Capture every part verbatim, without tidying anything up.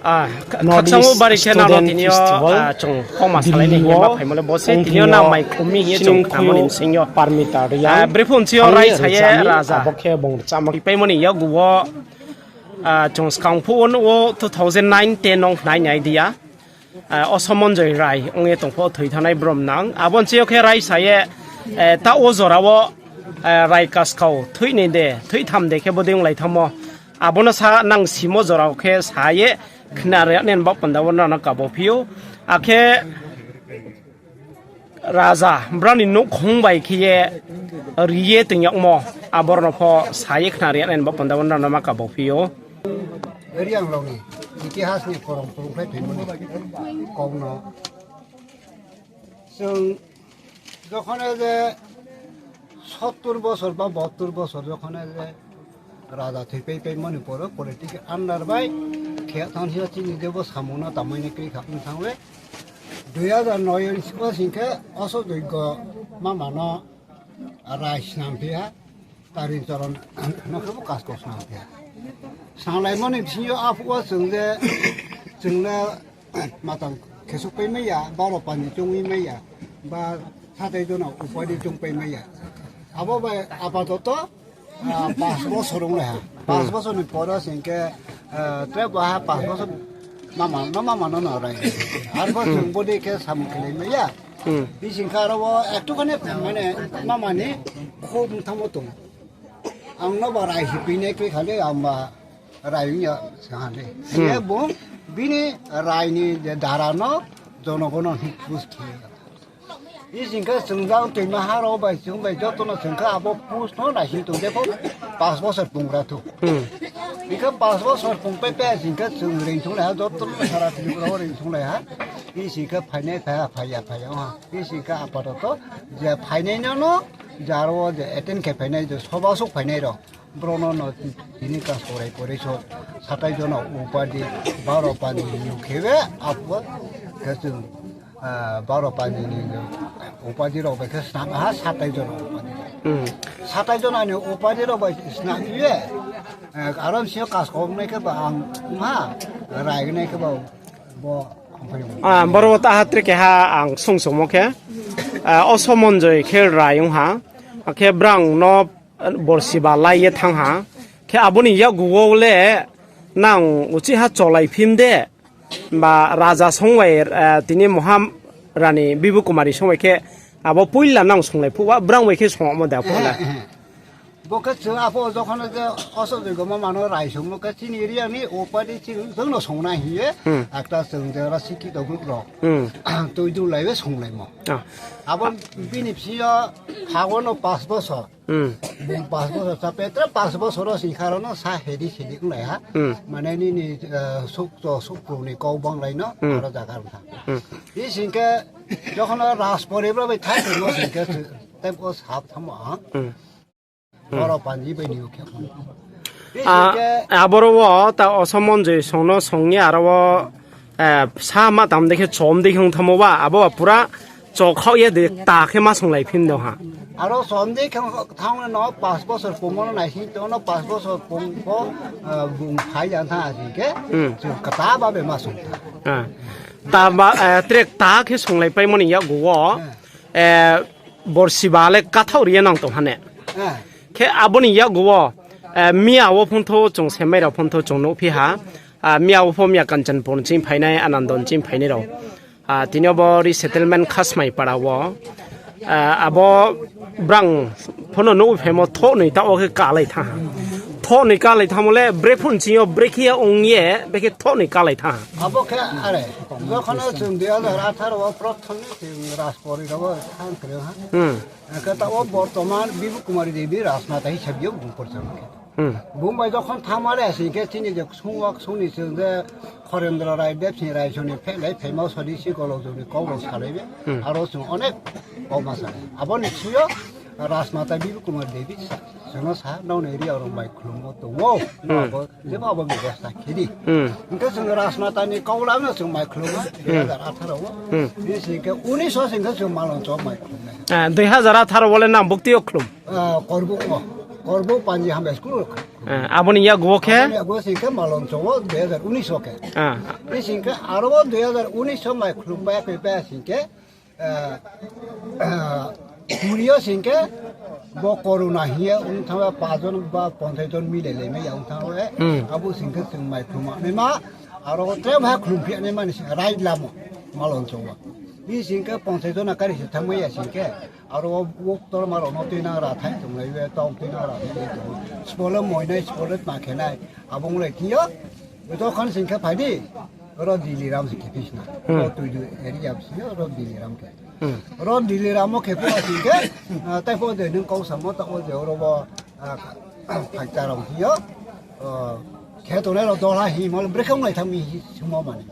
Ah, kha-, khakchang wo bari khe nang no tini yo, ah, chung kauma salai ni hing ye ma phaimo le bo se tini yo nang mai khum mi hing ye chung khamo ni bsing yo. Ah, brephuh nching yo raisa ye raja. Abo khe bung rchama. Paimo ni yakgu wo, ah, chung skang phuh wo nuh wo two thousand nine ten ong khnai ni idea. Ah, Osomonjoi Rai ong ye tong pho thoi thanngnai brom nang. Abo nching yo khe raisa ye, eh, taoh wo jora wo, eh, rai kaskau thoi ni de, thoi tham de khe bodei onglai thanngmo. Abo no sa nang simo jora wo khe sa ye khna ri ya nai ni baoh panda wo nrao no kabo phi ou. Akhe raja brao ni nouhkhong bai khe ye ri ye toing yagmo, aboro no pho sa ye khna ri ya nai ni baoh panda wo nrao no ma kabo phi ou. Reang rao ni itihas ni khorang phrungkhlai phaimo ni kau no chung jokhon je sottor bosor ba bottor bosor jokhon je raja thoipai paimo ni poro political under bai khe thanng si chini je bo samung no tamai ni kri kha ong thanng le, dui hajar noi ni siko sing khe Osojoigo mama no rai snam phi ha, Tarin Choron no khe bo kaskau snam phi ha. Snamlaimo ni bsing yo aphuh wo chung je, chung le matang khesouh pai mai ya, baro pani choung wi mai ya, ba satai jono upadi choung pai mai ya. Abo bai apatoto, ah, pas bosor onglai ha. Pas bosor ni poro sing khe, ah, tre bo ha pas bosor mama no, mama no no rai. Arphuh chung bodei khe samung khelai mai ya. Bising khe aro wo ektu khane mane mama ni khum thanngmo tong. Ang no ba rai si phinai kri khale ang ba rai ong ya sa ha le. Ye bung bini rai ni je dara no jonogon no hing pus khe. Bising khe chung jang toima ha rao bai chung bai joto no chung khe abo pus no naising tong je pho pas bosor pung ra thu. Bikhe pas bosor pung pai pai sing khe chung reing thunglai ha, joto no sara Tripura wo reing thunglai ha. Bising khe phainai phai ha, phai ya phai ya ha. Bising khe apatoto je phainai no no, jaro wo je attend khe phainai je soba souh phainai rao. Boro no no tini kaskau rai pore so satai jono upadi baro pani ni khe be aphuh khe chung, ah, baro pani ni upadi rao bai khe snam ha satai jono upadi. Satai jono ni upadi rao bai snam ye, eh, aro bsing yo kaskau nai khe ba ang ma rai nai khe ba bo. Ah, boro wo ta ha tre keha ang sung sungmo khe, ah, Osomonjoi khe rai ong ha, akhe brang no borsi ba lai ye thanng ha. Khe abo ni yakgu wo le nang uchih ha cholai phim de, ba raja song bai, eh, tini Moharani Bibu Kumari song bai khe abo poila nang songlai phuh ba brang bai khe songmo de aphuh le. Bo khe chung aphuh jokhon je Osojoigo mama no rai songmo khe chini area ni upadi chung no songnai hing ye, ekta chung je ora sikito group rao tui dulai ye songlaimo. Abo bini bsing yo phago no pas bosor. Bung pas bosor chape tre pas bosor wo sing khe aro no sa hedi sedi onglai ha. Mane nini, eh, suk cho suk pro ni kau banglai no aro jaga rung tha. Bising khe jokhon Raspori bro bai thai tongmo sing khe tem ko sap thanngmo ang. Boro panji bai ni khe. Bising khe aboro wo ta Osomonjoi song no song ye aro wo, eh, sa ma tam de khe chom de khe ong thanngmo ba, abo ba pura chokhaoh ye de ta khe ma songlai phim de ha. Aro chom de khe thanng no pas bosor pungmo no naising tong no pas bosor pung pho, eh, bung phai ya tha sing khe, chung kta ba be ma song tha. Ta ba, eh, trek ta khe songlai paimo ni yakgu wo, eh, borsi ba le kathaoh ri ye nang tong ha ne. Khe abo ni yakgu wo, eh, miya wo phung tho chung semai rao phung tho chung nuhphi ha. Ah, miya wo pho miya Kanchanpur nching phainai, Anando nching phainai rao. Ah, tini yo bo resettlement Khasmai para wo. Ah, abo brang pho no nuh phaimo thohnoi ta wo khe kalai thanng ha. Thohnoi kalai thanngmo le brephuh nching yo brekhe ya ong ye, bekhe thohnoi kalai thanng ha. Abo khe are, jokhon chung dui hajar atharo wo prothom ni chung Raspori rao wo thanng kre ha. Khe ta wo bortoman Bibu Kumari Devi Rajmata hisab yo bung porchang khe. Bung bai jokhon thanngma le sing khe chini je ksung wa ksung ni chung je Khorendra Rai, Debsing Rai, song ni phehlai phaima sodisi golok joni kau rao salai be. Aro chung onek kau ma salai. Abo ni sing yo Rajmata Bibu Kumari Devi sa, chung no sa, nrao ni area rao mai khulum wo tong ou. Abo jebo abo bebosta khe di. Hing khe chung Rajmata ni kau la no chung mai khulum wo, dui hajar atharo wo. Bini sing khe unis wo sing khe chung Malonchok mai khulum nai. Ah, dui hajar atharo wo le nang bukti yo khulum? Ah, Korbuk wo. Korbo Panji Hambai school. Abo ni yago wo khe? Abo ni yago wo sing khe Malon Chong wo dui hazar unis wo khe. Ni sing khe aro wo dui hazar unis wo mai khlum bai khe pai sing khe, Puri yo sing khe bo corona hing ye ong thanng ye pajon ba ponchas jon mile le mai ya ong thanng ye. Abo sing khe chung mai khlum naima, aro tre ba khlum phi naima ni sing khe right lamo Malon Chong wo. Ni sing khe ponchas jon a kari se thanngmai ya sing khe, aro wo ktor ma rao no tuinang ra thai tonglai ye, tong tuinang ra thai tonglai. Sbo le moinai, sbo le tma khe nai, abo onglai thing yo. Jokhon sing khe phai di, ro Diliram se khe phi sna. Ro Tuidu area sing yo ro Diliram khe. Ro Diliram wo khe phi sing khe, tai pho de nung kau samo ta wo je ro bo, phai ta rao thing yo. Khe tongnai rao dola hingmo le brekhe onglai thanng mi hing sungmo mani.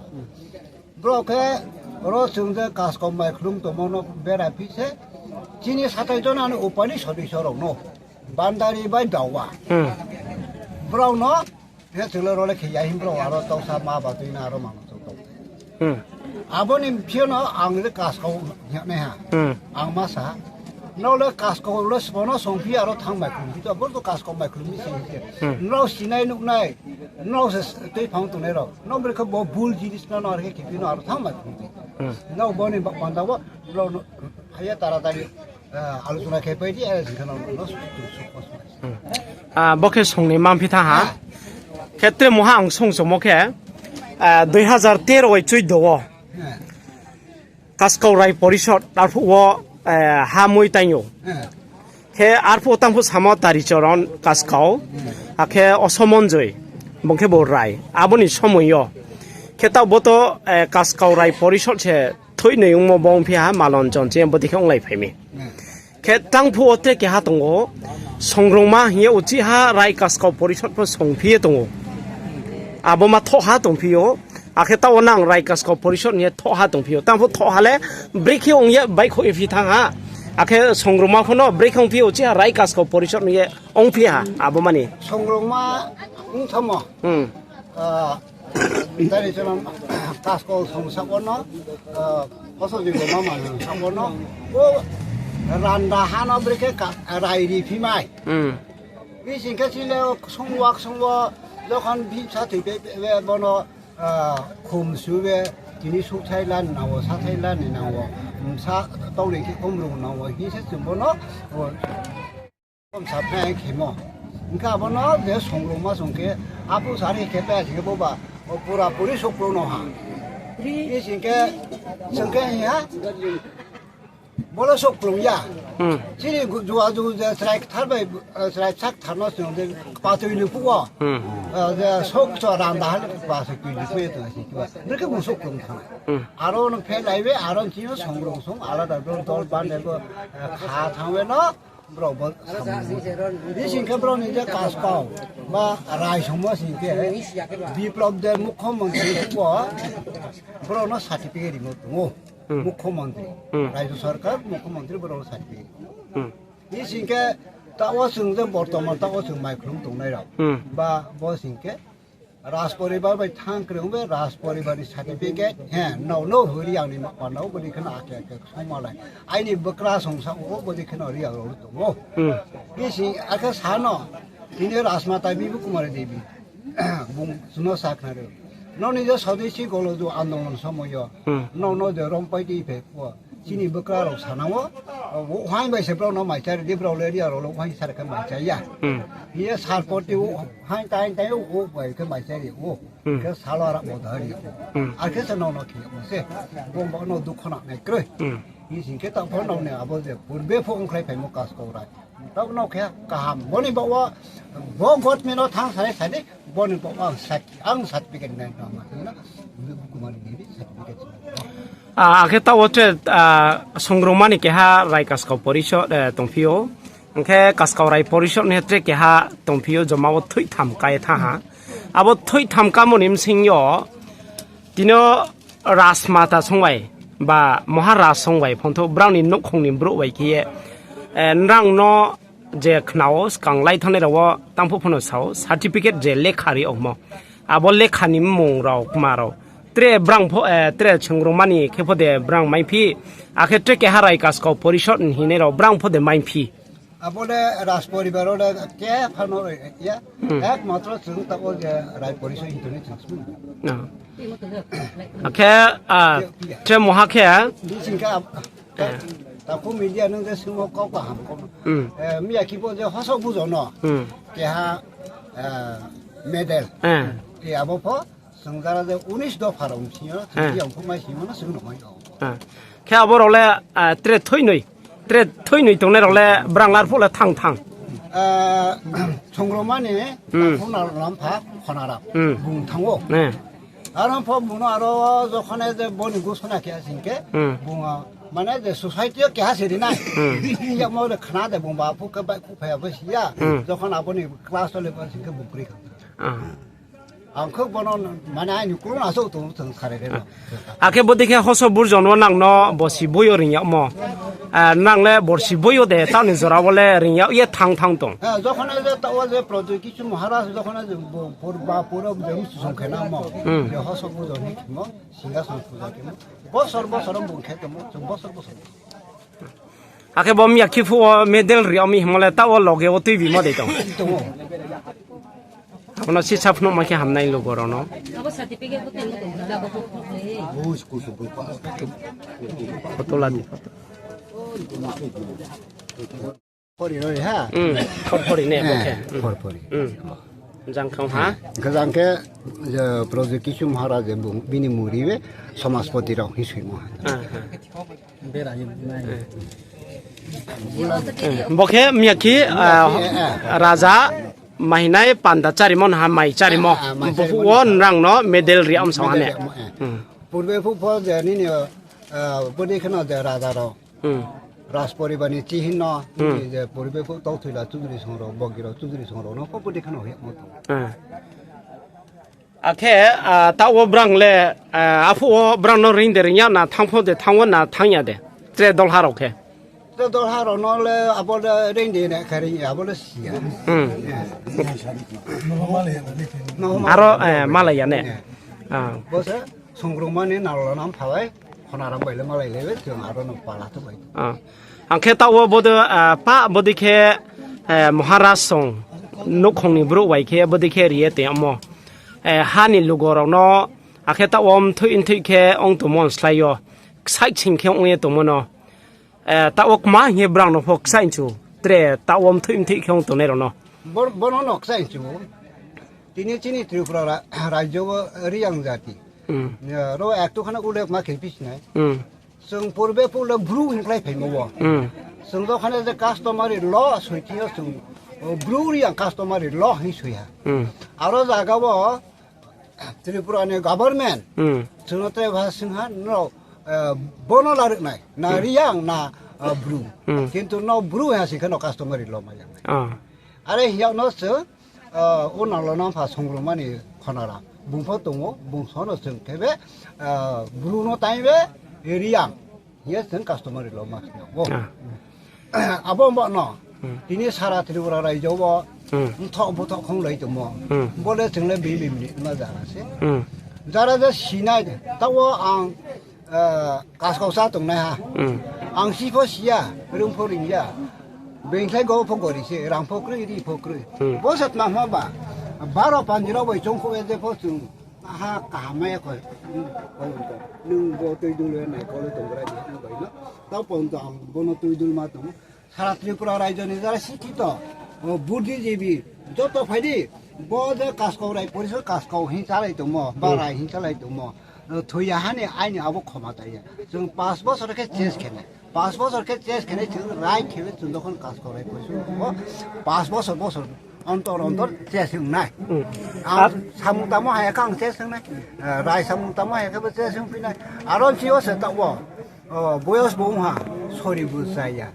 Brao khe ro chung je kaskau mai khlum tongmo no bera phi se, chini satai jona ni upani sodisyo rao no, bandari bai daowa. Brao no, he chung le ro le khe ya hing brao aro tausa ma ba tuinang aro mano chung tong. Abo ni phiyo no ang le kaskau hing nai ha. Ang ma sa ha. Nrao le kaskau le sbo no songphi aro thanng mai khlum phi to, abo to kaskau mai khlum mi se hing se. Nrao sinai nuhnai, nrao se tuiphang tongnai rao. Nrao brekhe bo bul jinis no nrao khe khe phi no aro thanng mai khlum phi. Nrao bo ni ba panda wo, nrao no, haya taratari, alochona khe pai di, are sing khe nrao no, bo khe song ni manphi thanng ha. Khe tre mungha ang song chomo khe, dui hazar tero bai chuido wo. Kaskau Rai Porishod arphuh wo, ha mui taing ou. Khe arphuh tangphuh samo Tarichoron Kaskau, akhe Osomonjoi, bung khe bo Rai. Abo ni somoi yo. Khe taoh bo to, Kaskau Rai Porishod se thoih noi ongmo bo ongphi ha, Malon Chong ching bodei khe onglai phai mi. Khe tangphuh wo tre keha tong ou, Songrongma hing ye uchih ha Rai Kaskau Porishod pho songphi ye tong ou. Abo ma thoh ha tongphi ou. Akhe taoh wo nang Rai Kaskau Porishod hing ye thoh ha tongphi ou. Tangphuh thoh ha le brekhe ong ye baihkhouh ye phi thanng ha. Akhe Songrongma pho no brekhe ongphi ou, uchih ha Rai Kaskau Porishod hing ye ongphi ha, abo mani. Songrongma ong thanngmo. Tari chwng Kaskau song sabo no, Osoji bo mama sabo no, o randa ha no brekhe rai ri phi mai. Bsing khe chini le ksung wa ksung wo, jokhon bsa thoi pe, pe, pe, bono, khum su be, tini sukthai lan nang wo, sathai lan ni nang wo, bsa tong ni khe khumrung nang wo, hing se chwng bono, Kom sa phnai khemo. Hingkhe abono je songrungma song khe, aphuh sari khe pai sing khe boba, o pura puri sokplung no ha. Bsing khe, song khe hing ha, bole sokplung ya. Chini juajugu je chrai kthar bai, chrai kthar no song je kpatui ni phuh wo. Je sok so randa ha le kpatui ni phuh ye tong si khe. Brekhe bung sokplung thanng. Aro no phe lai be, aro chini songrung song alada dol dol ban de bo, kha thanng be no. Brao bo samung. Bsing khe brao ni je Kaskau, ba rai songmo sing khe, Biplop de Mukhyamantri bo, brao no certificate rimo tong ou. Mukhyamantri. Rajyo Sarkar, Mukhyamantri brao no certificate. Bsing khe, taoh wo chwng je bortoman taoh wo chwng maikhlum tongnai rao. Ba bo sing khe, Rajporibar bai thanng kroi ong be, Rajporibar ni certificate, he, no, no, hori ang ni ma, no, bodi kheno ake ake songma lai. Aini bwkra songsa o, bodi kheno ri ang rao tong ou. Bisi, akhe sa no, tini Rajmata Bibu Kumari Devi, bung suno sa khna rw. No ni je Swadeshi Goloduk Andolon somoy yo, no, no je rompai di phe phuh. Chini bwkra rao sanang wo, o, o, haing bai se brao no mai chari di, brao le ri ang rao lo haing sar khe mai chaya. Ye sar poti o, haing tai tai o, o, bai khe mai chari o. Khe salo ara bo da ri o. Akhe se no no khe mo se. Bung bo no dukho na nai kroi. Bsing khe taoh pho no ne abo je purbe pho ongkhlai phaimo Kaskau rai. Taoh no khe kaham. Boni bo wo, bo government no thanng sai sai di. Boni bo ang sat, ang certificate nai tong ma, na, Kumar Devi certificate. Ah, akhe taoh wo tre, ah, songrungma ni keha Rai Kaskau Porishod, eh, tongphi ou. Hingkhe Kaskau Rai Porishod ni tre keha tongphi ou, joma wo thoihtham kai thanng ha. Abo thoihtham kamo ni bsing yo, tino Rajmata song bai, ba Maharaj song bai, phongtho brao ni nouhkhong ni brouh bai khe ye, eh, nrang no je khna wo, skang lai thanngnai rao wo, tangphuh phano sa ou, certificate je lekha ri ongmo. Abo lekha ni mmung rao, kma rao. Tre brang pho, eh, tre songrungma ni khe pho de brang maiphi, akhe tre keha Rai Kaskau Porishod ni hingnai rao brang pho de maiphi. Abo le Raj poribar o le kepha no ya. Hmm. Ekmatro chwng tabo je Rai Porishod hintoni chwng sung. No. Akhe, ah, tre moha khe? Di singka, eh, taku media nung je sungmo kau kaham kau. Hmm. Eh, miya kibo je hoso bujo no. Hmm. Keha, eh, medal. Eh. Ke abo pho. Chwng jara je unis dopha rao sing yo, chwng yang phumai sing yo no chwng no mai o. Ah. Khe abo rao le, ah, tre thoinoi, tre thoinoi tongnai rao le brang lar phuh le thang thang. Ah, Songroma ni, hmm, takhuk Nalonam pha Khonarap, hmm, bung thang o. Eh. Aro pho bung no aro jokhon je boni gusona keha sing khe, hmm, bung, ah, mane je society o keha se rinai. Hmm. Yakmo le khna de bung ba phuh khe bai khu phai abo si ya. Hmm. Jokhon abo ni class o le bo sing khe bung kri kha. Ah. Ang khe bono mane aini kurung asuk tong tong sare re no. Akhe bodei khe hoso burjon wo nang no borsi boi yo ring yagmo. Ah, nang le borsi boi yo de, taoh ni jora wo le ring yag ye thang thang tong. Ah, jokhon je taoh wo je Pradyot Kisu Maharaj jokhon je bo purba purab je ususong khe nangmo. Hmm. Je hoso burjon ni khemo, Singhason puja khemo. Bosor bosor bung khe tongmo, chung bosor bosor. Akhe bo miya khe phuh wo medal ri yag mi himo le taoh wo loge wo tuibimo de tong. Tong o. Abo no sisa phnuh ma khe hamnai lugo rao no. Abo certificate bo tong o. Photo la di, photo. Phori roi ha? Hmm, phor phori ne, bo khe. Hmm. Phor phori. Hmm. Jang khang ha? Hwnkhe jang khe, je, Pradyot Kisu Maharaj je bung, bini muri be Somaspoti rao hing soimo ha. Ah, ha. Bera ye nai. Eh. Eh, bo khe miya khe, ah, eh, eh, raja mahinai panda charimo na ha, mai charimo. Ah, ah, mai charimo. Bo phuh wo nrang no medal ri yag mi sa ha ne? Medal ri yag mi, eh. Hmm. Purbe phuh pho je nini, ah, bodi kheno je raja rao. Hmm. Raj poribar ni chihin no, hmm, nini je purbe phuh tau thoila chudri song rao, bogi rao chudri song rao no pho bodi kheno hoih mo tong. Hmm. Akhe, ah, taoh wo brang le, ah, aphuh wo brang no ring de ring ya na, thang pho de thang wo na thang ya de. Tre dolha rao khe. Tre dolha rao no le abo le ring de ne khe ring ya, abo le si ya. Hmm. Aro, eh, malai ya ne. Eh. Ah. Bo se Songroma ni Nalonam pha bai, Khonarap bai le malai le be, chung aro no pala to bai. Ah. Ang khe taoh wo bodo, ah, pa bodei khe, eh, Maharaj song nouhkhong ni brouh bai khe bodei khe ri ye tong yagmo. Eh, ha ni lugo rao no, akhe taoh wo mthoih mthoih khe ong tongmo ni slái yo. Ksaih sing khe ong ye tongmo no. Eh, taoh wo kma hing ye brang no pho ksaih chu. Tre taoh wo mthoih mthoih khe ong tongnai rao no. Bo-, bono no ksaih chu. Tini chini Tripura ra-, rajyo wo Reang jati. Hmm. Eh, ro ektu khana ulek ma khe phi sinai. Hmm. Chwng purbe phuh le Bru hing klái phaimo wo. Hmm. Chwng do khana je customary law soi thing yo chwng, o, Bru Reang customary law hing soi ha. Hmm. Aro jaga wo Tripura ni government, hmm, chwng no tre bha swng ha, no, eh, bono larwk nai, na, hmm, Reang na, eh, Bru. Hmm. Kintu no Bru ha sing khe no customary law ma ya nai. Ah. Are hing yag no chwng, eh, o Nalonam pha Songroma ni Khonarap. Bung pho tong o, bung so no chwng khe be, eh, Bru no tai be, Reang. Hing ye chwng customary law ma khe no. Ah. Abo bo no. Hmm. Tini sara Tripura rajyo wo, hmm, mthoh buthoh khong lai tongmo. Hmm. Bo le chwng le bini bini ma jara se. Hmm. Jara je sinai, taoh wo ang, eh, kaskau sa tongnai ha. Hmm. Ang si pho si ya, rung pho ring ya. Bengkhlai go pho gori se, rang pho kroi, ri pho kroi. Hmm. Bo se tma hma ba, baro panji rao bai chong kho ye je pho chwng ha kaham ya kho. Nung bo tui dul nai kolo tong gra di, nung bai no. Tao pon to ang bono tui dul ma tong. Sara Tripura rajyo ni jara sikhito, o, budhijibi, joto phai di, bo je kaskau rai porishod kaskau hing chalai tongmo, ba, hmm, rai hing chalai tongmo, o, thoi ya hani aini abo khoma chai ya. Chwng panch bosor khe change khe nai. Panch bosor khe change khe nai, chwng rai khe le chwng jokhon kaskau rai porishod bo, panch bosor bosor ontor ontor change wng nai. Hmm. Ang ar- samung tamo hai khe ang change wng nai. Eh, rai samung tamo hai khe bo change wng phi nai. Aro si o se ta wo. O, boyos bo wngha, sori bu chaya.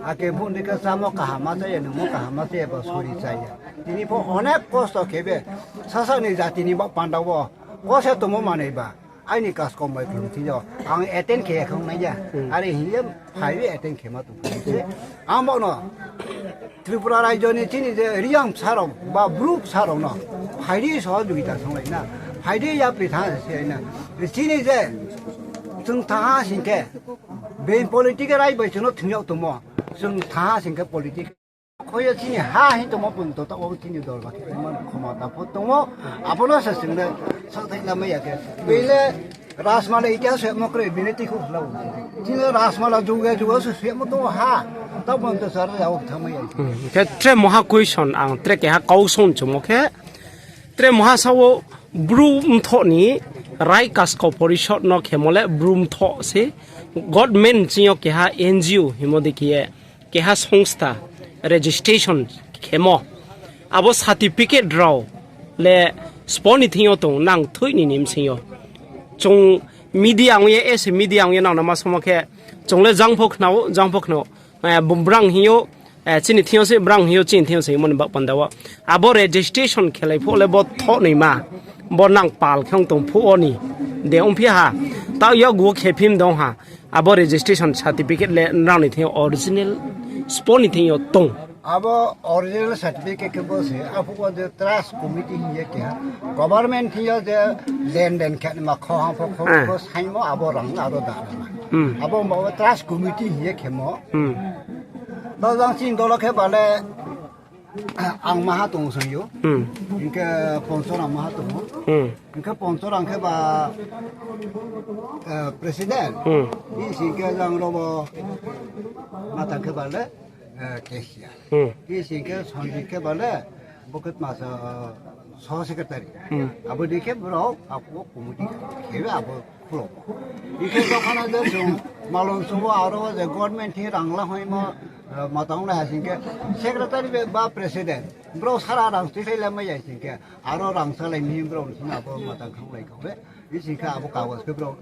Ake bung ni khe chamo kaham ma chaya, nungmo kaham ma chaya, ba sori chaya. Tini pho onek kosto khe be, sasa ni jati ni ba panda wo, kose tongmo manoi ba, aini kaskau bai khlum thing yo, ang attend khe ya khe ong nai ya. Hmm. Are hing ye phai ye attend khe ma tong se. Ang bo no, Tripura rajyo ni chini je Reang bsa rao ba Bru bsa rao no phai di sohojogita songlai na, phai di yapri thanng se na. Chini je chwng thanng ha sing khe, being political right bai chwng no thwng yag tongmo, chwng thanng ha sing khe political Khoi ye chini ha hing tongmo pun to, taoh wo chini dol ba khe tongmo khomota pho tong ou. Abo no se chwng le sathai lamai ya khe. Bini le Rajmala itihas se mo kroi, bini tikhu la. Chini Rajmala juga juga se se mo tong ha. Taoh pun to sar ya o thamai ya. Hmm, khe tre moha question ang tre keha kau song chungmo khe, tre moha sa wo Bru mthoh ni Rai Kaskau Porishod no khemo le Bru mthoh se, government ching yo keha N G O himo de khe ye, keha songstha registration khemo. Abo certificate rao le spo ni thing yo tong nang thui ni nim sing yo. Chung media ong ye, as a media ong ye nang no ma somo khe, chung le jang pho khna ou, jang pho khna ou. Eh, bo brang hing yo, eh, chini thing yo se, brang hing yo, chini thing yo se, himo ni bak panda wo. Abo registration khelai phuh le bo thoh noi ma, bo nang pal khe ong tong phuh wo ni. De ong phi ha, taoh yakgu wo khe phim dong ha. Abo registration certificate le nrao ni thing yo original spo ni thing yo tong. Abo original certificate khe bo se, aphuh wo je trust committee hing ye keha. Government hing yo je lenden khe ma kho ha pho kho, eh, kho saimo abo rang aro da ma. Hmm. Abo ma trust committee hing ye khemo. Hmm. Dol jang chini dolo khe bale, ang maha tong song yo. Hmm. Hingkhe Ponchorang maha tong ou. Hmm. Hingkhe Ponchorang khe ba, eh, president. Hmm. Bisi khe jang robo matang khe ba le, eh, cashier. Hmm. Bisi khe Sanjit khe ba le, bo khe masa, eh, so secretary. Hmm. Abo di khe brao, abo committee khe abo Khulo. Ikhe dokhano je chung malon subo aro je government thing rang la hoimo, eh, matang lai ha sing khe secretary be ba president. Brao sara rang twi lai lamai ya sing khe aro rang salai mi brao ni sing abo matang khanglai kha be. Ising khe abo kagos khe brao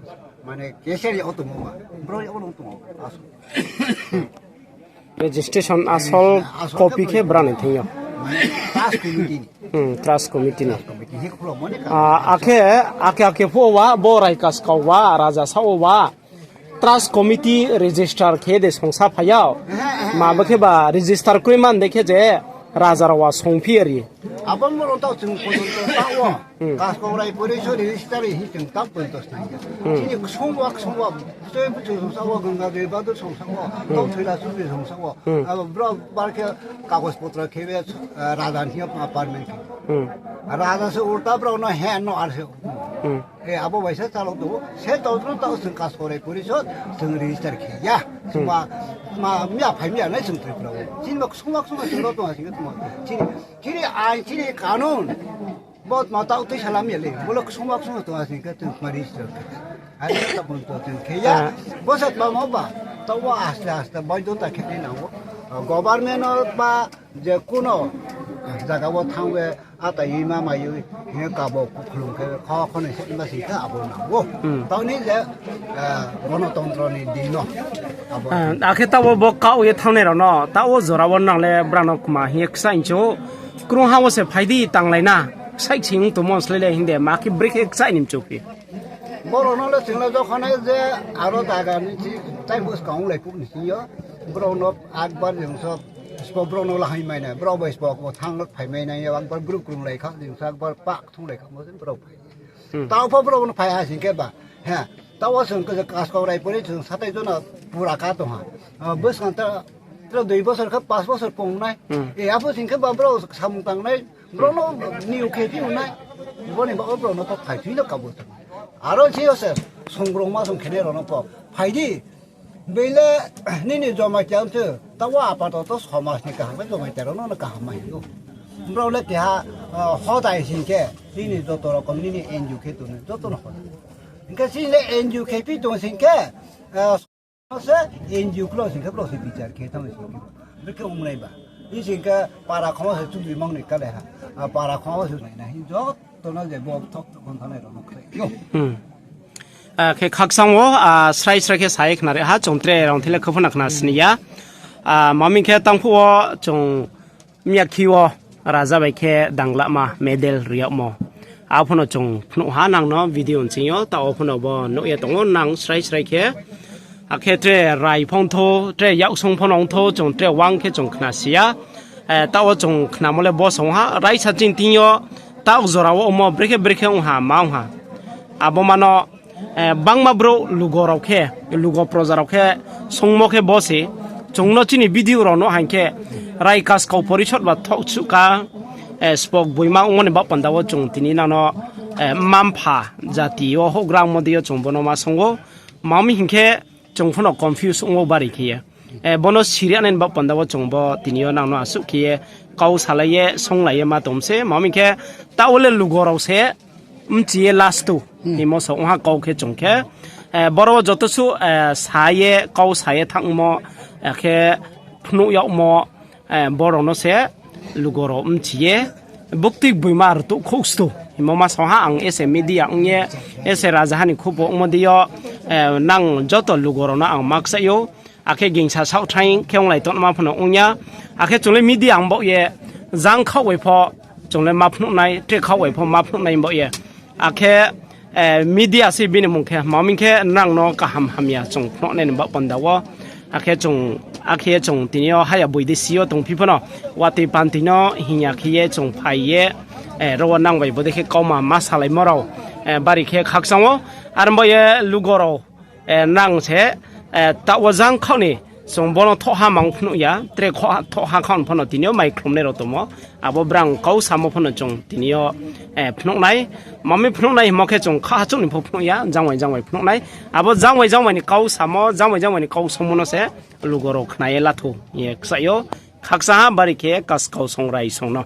mane keseri o tongmo ma. Brao ya o tongmo. Aso. Registration asol copy khe brao ni thing yo. Trust committee ni. Hmm, trust committee ni. Trust committee hi khulo mani ka. Ah, akhe, akhe, akhe pho wa, bo rai kaskau wa, raja sao wa. Trust committee register khe de songsa phai yao. Eh, eh, eh. Ma bo khe ba register kroi man de khe je raja rao wa songphi ri. Abo mo rong tao chung pojonto tao wo. Hmm. Kaskau rai pori so register hi chung tao pojonto snai ya. Hmm. Chini ksung wa, ksung wa. Tui buchu songsa wo, Ganga Dei Bahadur songsa wo, hmm, tao thoila suri songsa wo. Hmm. Abo brao bar khe kagos potro khe be, eh, raja ni thing yo permit khe. Hmm. Raja se ulta brao no he no ar se. Hmm. Eh, abo bai se chalo tong ou. Se tong tong tao chung kaskau rai pori so chung register khe ya. Hmm. Ma, ma, miya phai miya nai chung Tripura wo. Chini ma ksung wa ksung wa chung rao tong ha sing khe tong ou. Chini, chini ain, chini kanun. Bo tma tao tui salam ya le, bo le ksung wa ksung tong ha sing khe tong mari se. Ani ta bon to tong khe ya. Ah. Bo se tma mo ba, tao wo aste aste bai do ta khe ni nang ou. Government no ba je kuno jaga wo thang we, ata yi ma ma yi, he kabo khulum khe, kho kho ni se ma sing khe abo nang ou. Hmm. Tao ni je, eh, gonotontro ni din no. Abo. Ah, akhe tao wo bo kau ye thangnai rao no, tao wo jora wo nang le brao no kma hing ye ksa incho. Krungha wo se phai di tanglai na, ksaih sing tongmo slái le hing de, ma khe brekhe ksaih ni mchu phi. Borok no le chwng le jokhon nai je aro jaga ni si, tai buskang lai puk ni sing yo, borok no akbar jeng so, sbo borok no lahai mai nai, borok bai sbo ko thang phai mai nai, akbar group krung lai kha, jeng so akbar pak thung lai kha, mo borok phai. Hmm. Tao pho borok no phai ha sing khe ba, he, tao wo chwng kaskau rai pori chwng satai jona pura ka tong ha. Ah, buskang ta Tro dui bosor khe pas bosor pung nai. Hmm. E, abo sing khe ba brao samung tang nai. Brao no niu khe phi nai. Bo ni ba brao no pho phai phi no kabo tang. Aro si yo se songrong ma song khe nai rao no pho. Phai di. Bele nini joma kya se. Tao apato to somaj ni kaham, joma kya rao no kaham ma hi ou. Brao le keha, ah, hodai sing khe. Nini joto rokom nini N G O khe tong nai. Joto no hodai. Hingkhe si le N G O khe phi tong sing khe. Ah, Se N G O klo sing khe, klo se bichar khe tang sing khe. Bikhe ong nai ba. I sing khe para khoma se chudri mang ni kale ha. A para khoma se nai na hi joto no je bo thok thok kon thanai rao no khlai yo. Hmm. A, khe khaksang wo, a, srai srai khe sai khna re ha, chung tre rong thile khaphu na khna sini ya. A, maming khe tang phu wo chung Miyakhi wo raja bai khe danglama medal riyagmo. Aphuno chung phnuh ha nang no video nching yo, tao phuno bo nuh ye tong ou nang srai srai khe. Akhe tre rai phongtho, tre yaksong phono ongtho, chung tre wang khe chung khna siya. Eh, tao chung khnamo le bo song ha, raisa chini thing yo, tao jora wo omo brekhe brekhe ong ha, ma ong ha. Abo mano, eh, bangma brouh lugo rao khe, lugo proja rao khe, songmo khe bo se, Chung no chini video rao no haing khe, Rai Kaskau Porishod ba thoh suh ka, eh, spok boima ongmo ni baoh panda wo chung tini nang no, eh, mma-mpha jati yo houhgra ongmo dei yo chung bo no ma song ou. Ma mi hing khe, chung pho no confuse ong ou bari khe ye. Eh, bo no siri nai ni baoh panda wo chung bo tini yo nang no asuh khe ye kau salai ye, songlai ye ma tong se. Ma mi khe, taoh wo le lugo rao se, mchi ye last o. Himo so ong ha kau khe chung khe. Eh, boro wo joto suh, eh, sa ye, kau sa ye thanngmo, eh, khe phnuh yagmo, eh, boro no se lugo rao mchi ye, buktui boima rtuh khouh stu. Himo ma song ha ang ese media ong ye, ese rajaha ni khupo ongmo dei yo, eh, nang joto lugo rao no ang ma kchaih ou. Akhe gingsa saohthaing khe onglai tongma pho no ong ya. Akhe chung le media ang baoh ye, jang khaoh bai pho, chung le ma phnuh nai, tre khaoh bai pho ma phnuh nai baoh ye. Akhe, eh, media se bini mung khe, ma mi khe nang no kaham hamya chung phnuh nai ni baoh panda wo. Akhe chung, akhe chung tini yo haya boidesi yo tongphi pho no, watoi pantoi no hing ya khe ye chung phai ye, eh, ro wo nang bai bodei khe kauma ma salaimo rao, eh, bari khe khakchang ou. Ar bo ye lugo rao, eh, nang se, eh, taoh wo jang khaoh ni, chung bo no thoh ha mang phnuh ya, tre kho-, thoh ha khaoh ni pho no tini yo mai khlumnai rao tongmo. Abo brang kau samo pho no chung tini yo, eh, phnuh nai. Ma mi phnuh nai himo khe chung kha hachouh ni pho phnuh ya, jang bai jang bai phnuh nai. Abo jang bai jang bai ni kau samo, jang bai jang bai ni kau samo no se lugo rao khna ye latho ye kchaih ou. Khakchang ha bari khe Kaskau song Rai song no.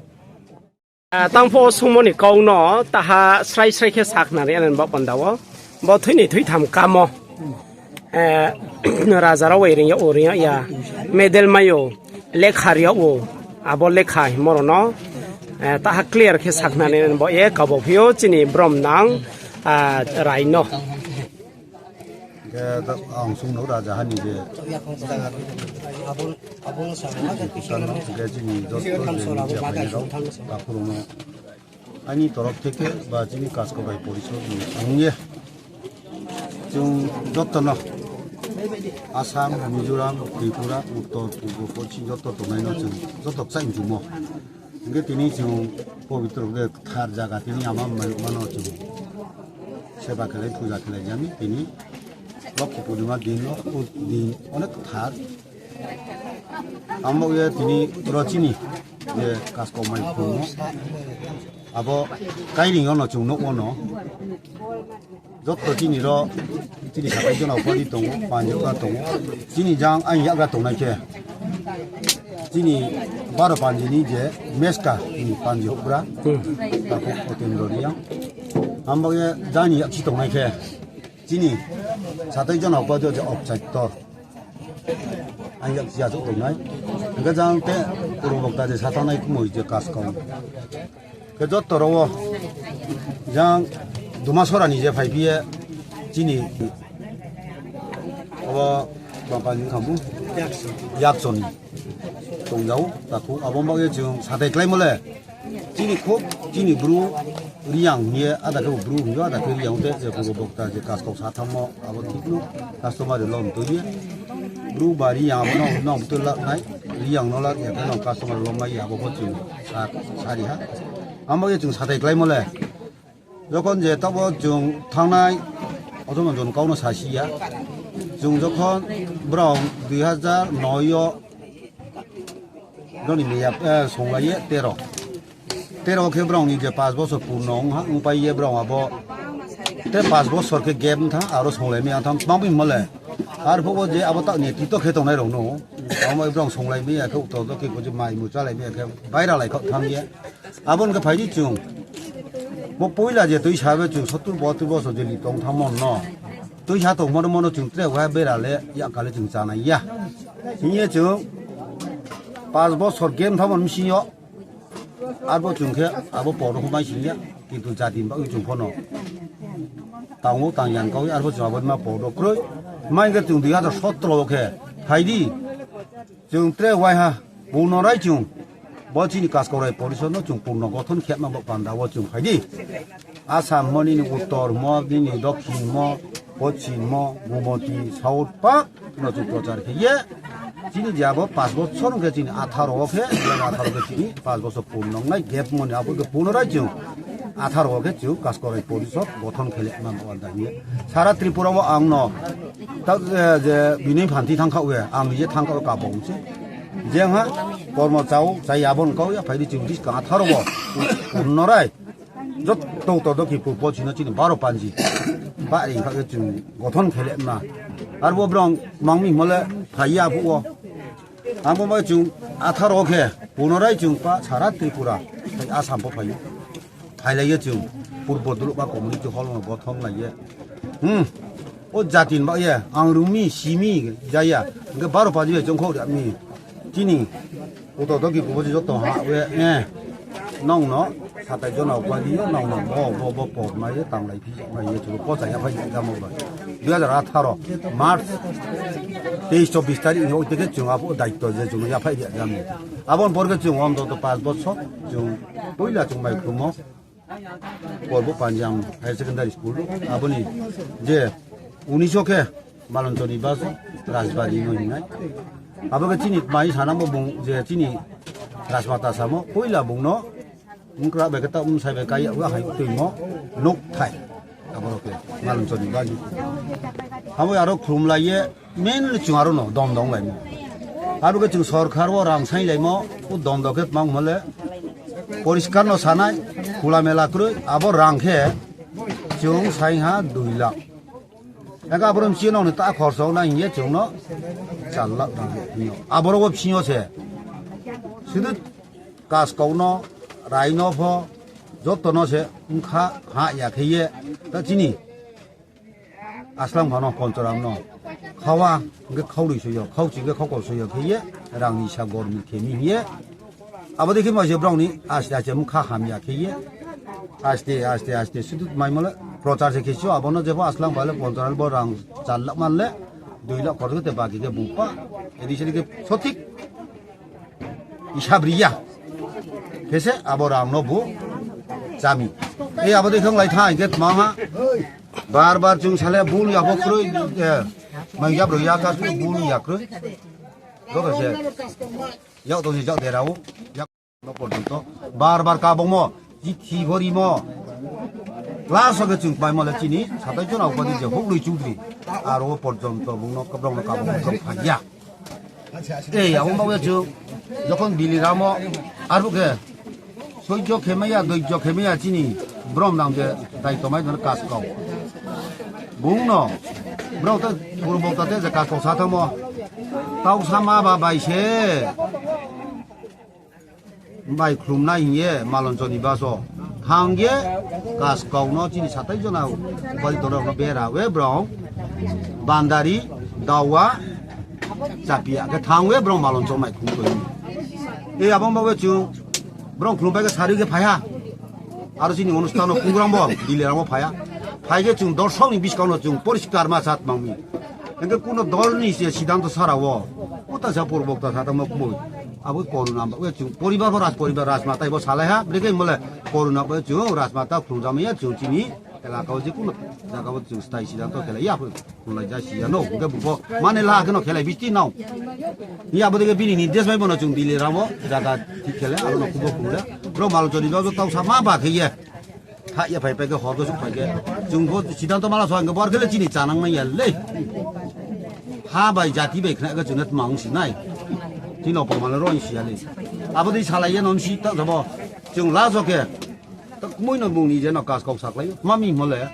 Ah, tang pho sungmo ni kau no taha srai srai khe sakhnari ani baoh panda wo. Bo thoi ni thoi tham kamo. Eh, raja rao bai reing yag ou, reing yag ya. Medal mai ou, lekha ri yag ou. Abo lekha himo rao no, eh, taha clear khe sakhnari ani baoh ye kabo phi ou chini brom nang, ah, Rai no. Khe ta-, ang sung no raja ha ni je. Khe chini joto je ni je phai rao, takhu rao no. Aini torop theke ba chini Kaskau Rai Porishod ni ong ye. Chung joto no Assam, Mizoram, Tripura, Uttor, Purbo, Poschim joto tongnai no chung joto kchaih mchumo. Hingkhe tini chung pobitro khe kthar jaga tini ama mai mano chung seba khelai, puja khelai jani tini Lokhi Purnima din no, o din onek kthar. Amo ye tini ro chini je Kaskau mai phungmo. Abo kairing yo no chung nuh wo no. Joto chini ro, chini sathai jona upadi tongo, panji houhgra tongo. Chini jang ang yakgra tongnai khe. Chini baro panji ni je meska ni panji houhgra. Takhu Otendro Reang. Abo ye jang ni yakchi tongnai khe. Chini sathai jona upadi je Okchaitor. Ang yakchi achouh tongnai. Hingkhe jang te purbo bokta je sathangnai kumoi je Kaskau. Khe joto rao wo jang Dumasora ni je phaiphi ye chini abo bangka ni khamu yakso ni tongja ou, takhu abo baoh ye chung sathai kláimo le chini khub chini Bru Reang hing ye ada khe Bru hing yo ada khe Reang te je purbo bokta je Kaskau sa thanngmo abo thik no customer lom tui ye Bru ba Reang abo no nang butui la nai Reang no la ya khe nang customer lom mai ya abo pho chung sa, sari ha. Abo ye chung sathai kláimo le. Jokhon je tabo chung thanngnai, othoma jon kau no sasi ya. Chung jokhon brao dui hazar noi yo, brao ni meya, eh, songlai ye tero. Tero khe brao ni je pash bosor purno ong ha, ongpai ye brao abo. Te pash bosor khe gap ong thanng, aro songlai mai ya thanng, tma bini himo le. Arphuh wo je abo ta ni tito khe tongnai rao no. Abo brao songlai mai ya khe, uto to khe ko je mai mu chálai mai ya khe, baira lai khaoh thanng ye. Abo ni khe phai di chung. Bo poila je tuisa be chung sottur bohattur bosor je li tong thanngmo no. Tuisa tongmo no mono chung tre wai bera le yakka le chung chánai ya. Hing ye chung pash bosor game thanngmo ni bsing yo. Arbo chung khe abo por no mai sing ya. Kintu jati ni bagwi chung pho no tang ou, tang ya kau, arbo chung abo ma por no kroi. Mai khe chung dui hazar sotro khe phai di. Chung tre waiha, purno rai chung, bo chini Kaskau Rai Porishod no chung purno gothon khe ma bo panda wo chung phai di. Assam mo nini Uttor mo, nini Dokhin mo, Poschim mo, Gumoti, South pak no chung prochar khe ye. Chini je abo pash bochor khe chini atharo wo khe, atharo khe chini pash bochor purno nai gap mo ni abo khe purno rai chung. Atharo khe chung Kaskau Rai Porisod gothon khe le ma ba da hing ye. Sara Tripura wo ang no ta, eh, je bini phanthi thangkhaoh ye, ang ni je thangkhaoh ye kabong se. Jeng ha, kormo chao, chai abo ni kau ya, phai di chung dis ka atharo wo. Norai. Joto to doki purbo chino chini baro panji. Ba ring kha ye chung gothon khe le ma. Arbo brong mangmi mole phai ya phuh wo. Abo bai chung atharo khe, punorai chung pa sara Tripura, phai Assam pho phai. Phailai ye chung, purbo duluh ba community hall no gothon lai ye. Hmm. O jati ni ba ye, ang rungmi, simi, jaya, hingkhe baro paji bai chung khou riak mi. Chini, uto doki kubo je joto ha, we, eh. Nong no, satai jona upadi, nong no, bo, bo, bo, por mai ye, tanglai phi, mai ye, chung pocha ya phai ya jamo ba. Dui hajar atharo, March, teis chobbish tarik ni oi teke chung abo daitto je chung ya phai ya jamo. Abon por khe chung om do to pas bosor, chung poila chung mai khrumo. Porbo Panjang Higher Secondary School, aboni je unisho khe Malonchoni baso Rajbari no hinai. Abo khe chini mai sanamo bung je chini Rajmata samo, poila bung no mkra bai khe ta umsai bai kaya ua hai tuimo nukthai. Aboro khe Malonchoni bani. Abo aro khulumlai ye, mainly chung aro no dondong laimo. Aro khe chung sorkar wo rang sainglaimo, u dondo khe tmang hole, poriskar no sanai, khula mela kroi, abo rang khe chung saingha dui lakh. Ega aboro mchio nong ni ta khorsa na hing ye chung no char lakh rang hing yo. Aboro wo bsing yo se. Sudu Kaskau no, Rai no pho, joto no se, mkha, ha ya khe ye, ta chini. Aslam phano Ponchoram no khawa, hingkhe khauroi soyo, khauchi hingkhe khaukol soyo khe ye, rang ni sa gormi khe mi hing ye. Abo dei khe ma se brao ni aste aste mkha hamya khe ye. Aste, aste, aste, sudu maimo le, prochar se khe sio, abo no jepho Aslam pha le Ponchoram bo rang char lakh man le, dui lakh khorok te baki khe bung pa, edi sedi khe sothik. Isab ri ya. Khe se abo rang no bu chami. Ei abo dei khe onglai tha hing khe tma ha. Bar bar chung sale bul ya pho kroi, eh, mai ya bro ya ka bul ya kroi. Joto se. Yak tong se yak dera o. Yak no porjonto. Bar bar kabongmo. Chithi pho rimo. Last o khe chung paimo le chini, satai jona upadi je Houhloi Choudhury. Aro porjonto bung no kabrong no kabong no phai ya. Ei, abo baoh ye chung, jokhon Biliramo, arphuh khe, soijo khe mai ya, doijo khe mai ya chini, brom nang je, dai tomai dano Kaskau. Bung no, brom te, purbo ta te je Kaskau sa thangmo, tau sama ba bai se. Bai khlumnai hing ye Malonchoni baso thang ye Kaskau no chini satai jona upadi tong rao no bera we brao Bandari, Dawa, Chapia khe thang we brao Maloncho mai khlum tong. E abo baoh we chung brao khlum pai khe sari khe phai ha. Aro chini onusthan no program bo Biliramo phai ha. Phai khe chung dorsok ni buskang no chung poriskar ma chat mang mi. Hingkhe kuno dol ni se siddhanto sara wo. Uta sa purbo ta sa tangmo kmoi. Abo koruna ba we chung poribar pho raj poribar rajmata bo salai ha. Brekhe mole koruna ba we chung rajmata khlumjamai ya chung chini elaka wo je kuno jaga wo chung stai siddhanto khelai ya pho khlumlai ja si ya no. Hingkhe bung pho mane la khe no khelai bisti nao. Ni abo dei khe bini ni desh bai bo no chung Biliramo jaga thik khelai aro no kubo khlumlai. Brao Malonchoni baoh tau sa ma ba khe ye. Tha ya phai phai khe hor khe suk phai khe. Chung bo siddhanto mala so hingkhe bor khe le chini chanang mai ya le. Ha bai jati bai khna khe chung ne tma ong si nai. Chini opoma le roi si ya le. Abo dei salai ye no si ta jabo. Chung last o khe. Ta kmoi no bung ni je no Kaskau saklai. Mami hmo le.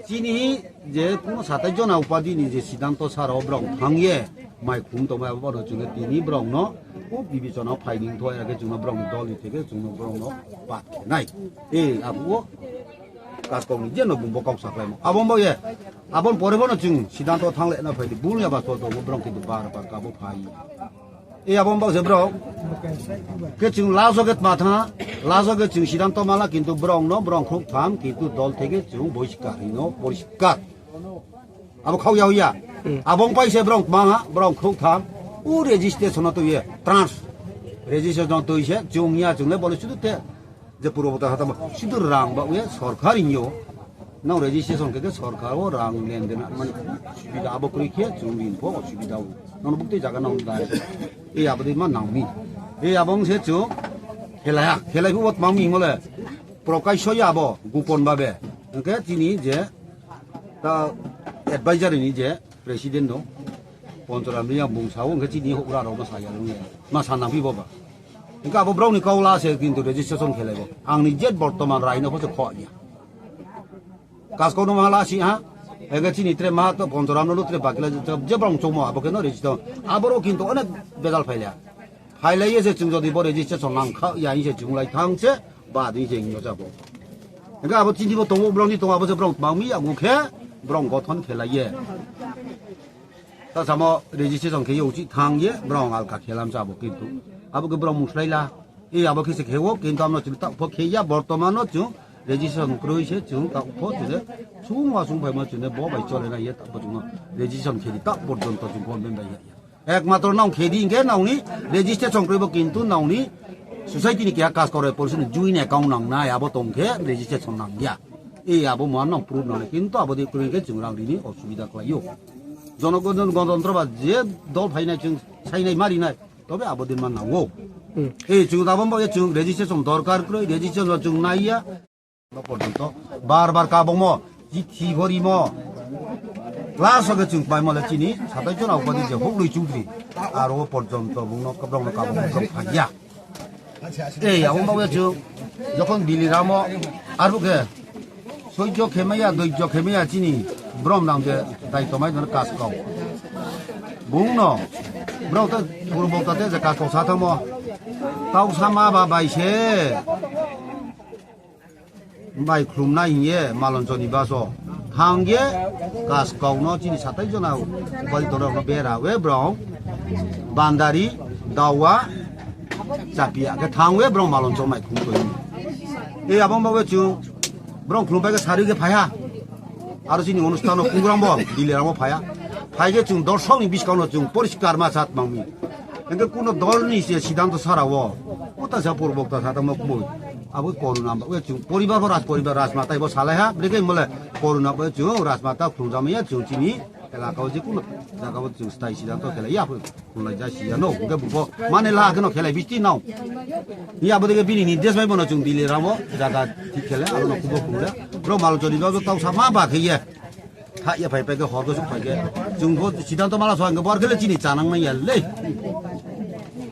Chini je kuno satai jona upadi ni je siddhanto sara wo brao thang ye. Mai khum tongmai abo no chung ne tini brao no. U bibicona phai ni thoi ya khe chung no brao ni dol ni theke chung no brao no. Pat khe nai. E, abo wo Kaskau ni je no bung bo kau saklaimo. Abo baoh ye, abo pore bo no chung siddhanto thangle na phai di. Bul ya ba to to bo brao kintu bar bar kabo phai. E abo baoh se brao. Khe chung last o khe tma tha, last o khe chung siddhanto mala kintu brao no, brao khrouh tham, kintu dol theke chung boiskar hino, poriskar. Abo khau ya ya. Abo pai se brao tma ha, brao khrouh tham. U registration no tui ye, trans. Registration no tui se, chung ya chung le bole sudu te. Je purbo ta hatamo, sudu rang ba ye sorkar hing yo. Nang registration khe khe sorkar wo rang lenden mani subida abo kroi khe chung rin pho subida o. Nang bukti jaga nang dai. E abo dei ma nang mi. E abo se chung khelai ha, khelai phuh wo tma mi himo le. Prakash Soya abo gupon babe, hingkhe chini je ta advisory ni je president no, Ponchoram Reang bung sa ou, hingkhe chini houhgra rao no sa ya, ma sa nangphi bo ba. Hingkhe abo brao ni kau la se kintu registration khelai bo. Ang ni je bortoman rai no pho se kho ya. Kaskau no ma la si ha. Hingkhe chini tre maha to Ponchoram no tre bakila je brao chongmo abo khe no registration. Aboro kintu onek bejal phailai. Phailai ye se chung jodi bo registration nang kha ya hing se chung lai thang se, ba di se hing yo jabo. Hingkhe abo chini bo tongo, brao ni tongo, abo se brao tmang mi yagu khe, brao gothon khelai ye. Ta samo registration khe ye uchih thang ye, brao alka khelam sa bo kintu. Abo khe brao muslai la. E abo khe se khe wo, kintu amo chung ta pho khe ya, bortoman no chung registration kroi se chung ta pho chung le, sung wa sung phaimo chung le bo bai chole na ye, ta pho chung no registration khe di, ta porjonto chung pho ben bai ya. Ekmatro nang khe di hingkhe nang ni registration kroi bo kintu nang ni society ni keha kaskau rao policy ni joint account nang nai, abo tong khe registration nang ya. E abo mo nang proof nang nai, kintu abo dei kroi khe chung rang ri ni osubida klái ou. Jonogon gontontro ba je dol phainai chung sainai ma ri nai, tobe abo dei ma nang ou. E chung abo bo ye chung registration dorkar kroi, registration chung nai ya. Porjonto bar bar kabongmo, chithi pho rimo, last o khe chung kmaimo le chini satai jona upadi je Houhloi Choudhury, aro porjonto bung no kabrao no kabongmo brao phai ya. E abo bo ye chung jokhon Dili ramo, arphuh khe soijo khe mai ya, doijo khe mai ya chini brom nang je dai tomai no kaskau. Bung no brao ta purbo ta te je kaskau sa thangmo, tau sama ba bai se bai khlumnai hing ye Malonchoni baso thang ye kaskau no chini satai jona upadi tongnai rao no bera we brao Bandari, Dawa, Chapia khe thang we brao Maloncho mai khlum toi. E abo bo ye chung brao khlum pai khe sari khe phai ha. Aro chini onusthan no program bo Dili ramo phai ha. Phai khe chung dorsok ni buskang no chung poriskar ma sa tmang mi. Hingkhe kuno dol ni se siddhanto sara wo, uta sa purbo ta sa tangmo kboi. Abo koruna ba ye chung poribar pho raj poribar rajmata bo salai ha, brekhe mo le koruna ba ye chung rajmata khlumjamai ya chung chini elaka wo je kuno jaga wo chung stai siddhanto khelai ya, khlumlai ja si ya no, hingkhe bung pho mane la khe no khelai bisti nao. Ni abo dei khe bini nirdesh bai bo no chung Dili ramo jaga thik khe le, aro no kubo khlum le. Brao Malonchoni baso tau sama ba khe ye. Tha ya phai pai khe hor khe suh phai khe. Chung pho siddhanto mala so hingkhe bo ar khe le chini chanang nai ya le.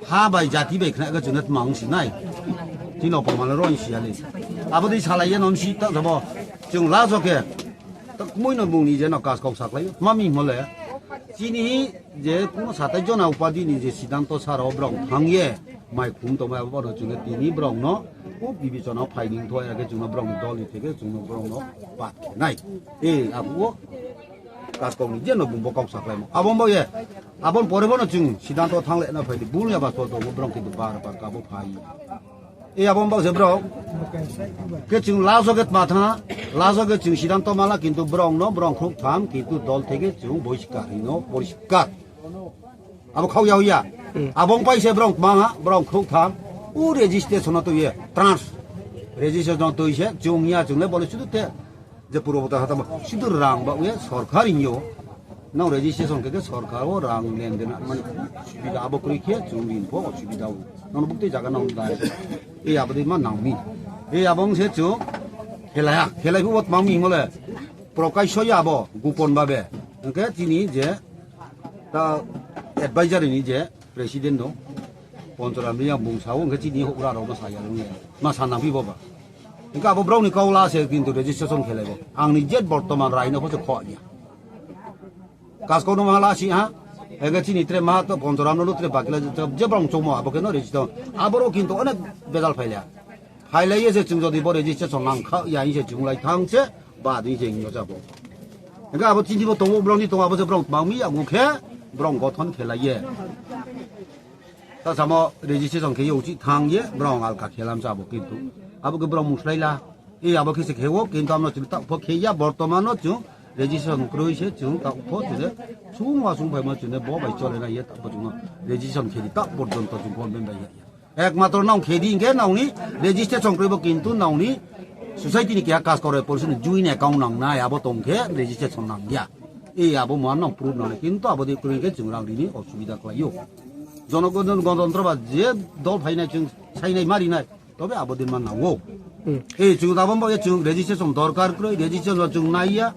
Ha bai jati bai khna khe chung ne tma ong si nai. Chini opoma le ro si ya le. Abo dei salai ye no si ta sabo. Chung last o khe. Ta kmoi no bung ni je no kaskau saklai ou. Tma mi hingmo le. Chini je kuno satai jona upadi ni je siddhanto sara wo brao thang ye mai khum tongmai abo no chung le tini brao no, o bibichona phai ni tho ya khe chung no brao ni dol ni theke chung no brao no pat khe nai. E abo wo kaskau ni je no bung bo kau saklaimo. Abo bo ye, abo pore bo no chung siddhanto thang le na phai di, bul ya ba so tongmo brao kintu bar bar kabo phai. E abo bo se brao. Khe chung last o khe tma thanng ha, last o khe chung siddhanto mala kintu brao no, brao khrouh tham, kintu dol theke chung boiskar hing no, poriskar. Abo khau ya ya. Abo pai se brao tma ha, brao khrouh tham, u registration no tui ye, trans. Registration no tui se, chung ya chung le bo le sudu te. Je purbo ta hatamo, sudu rang ba ye sorkar hing yo. Nang registration khe khe sorkar wo rang lenden mani subida abo kroi khe chung rin pho osubida ou. Nang bukti jaga nang dai. E abo dei ma nang mi. E abo se chung khelai ha, khelai phuh wo tma mi hingmo le. Prakash Soya abo gupon babe. Hingkhe chini je ta advisory ni je president no, Ponchoram Reang bung sa ou, hingkhe chini houhgra rao no sa ya, ma sa nangphi bo ba. Hingkhe abo brao ni kau la se kintu registration khelai bo. Ang ni je bortoman rai no pho se kho ya. Kaskau no ma la si ha. Hingkhe chini tre maha to Ponchoram no tre bakila je brao chongmo abo khe no registration. Aboro kintu onek bejal phailai. Phailai ye se chung jodi bo registration nang kha ya hing se chung lai thang se, ba di se hing yo jabo. Hingkhe abo chini bo tongo, brao ni tongo, abo se brao tma mi yagu khe, brao gothon khelai ye. Ta samo registration khe ye uchih thang ye, brao alka khelam sa bo kintu. Abo khe brao muslai la. E abo khe se khe wo, kintu amo chung ta pho khe ya, bortoman no chung registration kroi se chung ta pho chung le, sung wa sung phaimo chung le bo bai chole nai ye, ta pho chung no registration khe di, ta porjonto chung pho ben bai ya. Ekmatro nang khe di hingkhe nang ni registration kroi bo kintu nang ni society ni keha kaskau rao policy ni joint account nang nai, abo tong khe registration nang ya. E abo mo nang proof nang nai, kintu abo dei kroi khe chung rang ri ni osubida klái ou. Jonogon gontontro ba je dol phainai chung sainai ma ri nai, tobe abo dei ma nang ou. E, chung abo baoh ye chung registration dorkar kroi, registration chung nai ya.